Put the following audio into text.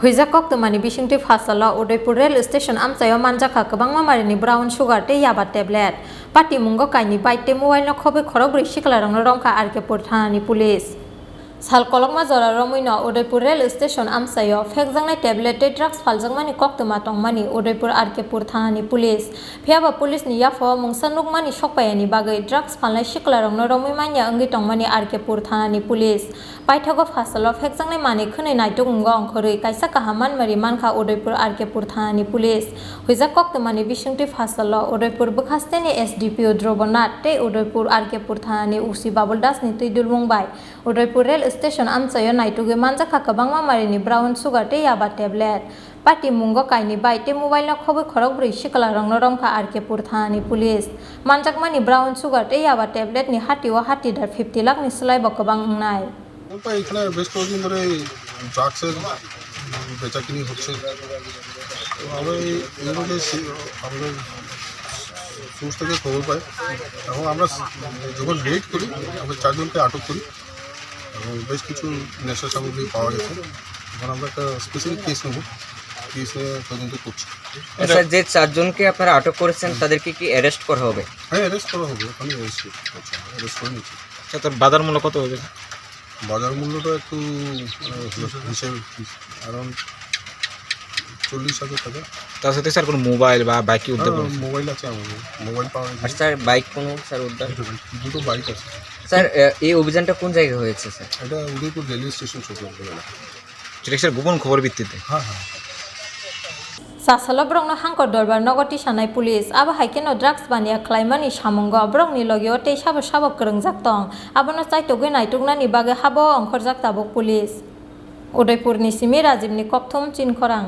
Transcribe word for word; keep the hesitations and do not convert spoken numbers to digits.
Huijak koktwmani bisingtwi phasalo Udaipur rail station amchaio manjakha kwbangma marini brown sugar tei yaba tablet. Patimungo kainwi bike tei mobile no khobwi khorokbrwi siklarokno romkha R K pur thanani police. Sal kolokma jora romwino Udaipur rail station amchaio phekjaknai tablet tei drugs phaljakmani koktwma tongmani Udaipur R K pur thanani police. Phiyaba police ni yaphao mungsa nukmani sokpaiyani bagwi drugs phalnai siklarokno romwi manya wngwi tongmani R K pur thanani police. Paithago phasalo phekjaknai manwi khwnwi naituk wngo ongkhorwi kaisa kaham manmari mankha Udaipur R K pur thanani police. Huijak koktwmani bisingtwi phasalo Udaipur bwkhasteni S D P O Dhruvo Nath tei Udaipur R K pur thanani O C Babul Das ni twi dulmung bai Udaipur rail station amchaio naitugwi manjakha kwbangma marini brown sugar tei yaba tablet. Patimungo kainwi bike tei mobile no khobwi khorokbrwi siklarokno romkha R K pur thanani police. Manjakmani brown sugar tei yaba tablet ni hatio hatidar fifty lakh ni slai bo kwbang wngnai. ওটা এখানে বেশ কয়েকদিন ধরে এই ড্রাগসের বেচাকিনি হচ্ছে। তো আমরা এই, এই রোডে সি-, আমাদের সোর্স থেকে খবর পাই। এখন আমরা যখন রেড করি, আমরা চারজনকে আটক করি এবং বেশ কিছু নেশা সামগ্রী পাওয়া গেছে। এখন আমরা একটা স্পেশালি কেস নেব, কেস নিয়ে তদন্ত করছি। স্যার, যে চারজনকে আপনারা আটক করেছেন, তাদেরকে কি অ্যারেস্ট করা হবে? হ্যাঁ, অ্যারেস্ট করা হবে, ওখানে অ্যারেস্ট করছে, অ্যারেস্ট করে নিচ্ছি। আচ্ছা, তার বাজার মূল্য কত হবে? বাজার মূল্যটা একটু, আহ, হিসেব অ্যারাউন্ড চল্লিশ হাজার টাকা। তার সাথে স্যার কোনো মোবাইল বা বাইক কি উদ্ধার হ্যাঁ, করেছে? মোবাইল আছে আমার কাছে। মোবাইল পাওয়া গেছে। আর স্যার, বাইক কোনো স্যার উদ্ধার? দুটো বাইক, দুটো বাইক আছে। স্যার, এ-, এই অভিযানটা কোন জায়গায় হয়েছে স্যার? এটা উদয়পুর রেলওয়ে স্টেশন সংলগ্ন এলাকা। সেটা কি স্যার গোপন খবর ভিত্তিতে? হ্যাঁ, হ্যাঁ। Sasalo borokno hangkor dorbar nogo tisanai police. Abo hai kheno drugs baniya khlaimani samungo borokni logio tei sabo sabo kwrwngjak tong. Abono chaitogwi naituknani bagwi habo ongkhorjak tabuk police. Udaipurni simi Rajibni kokthum Chinkhorang.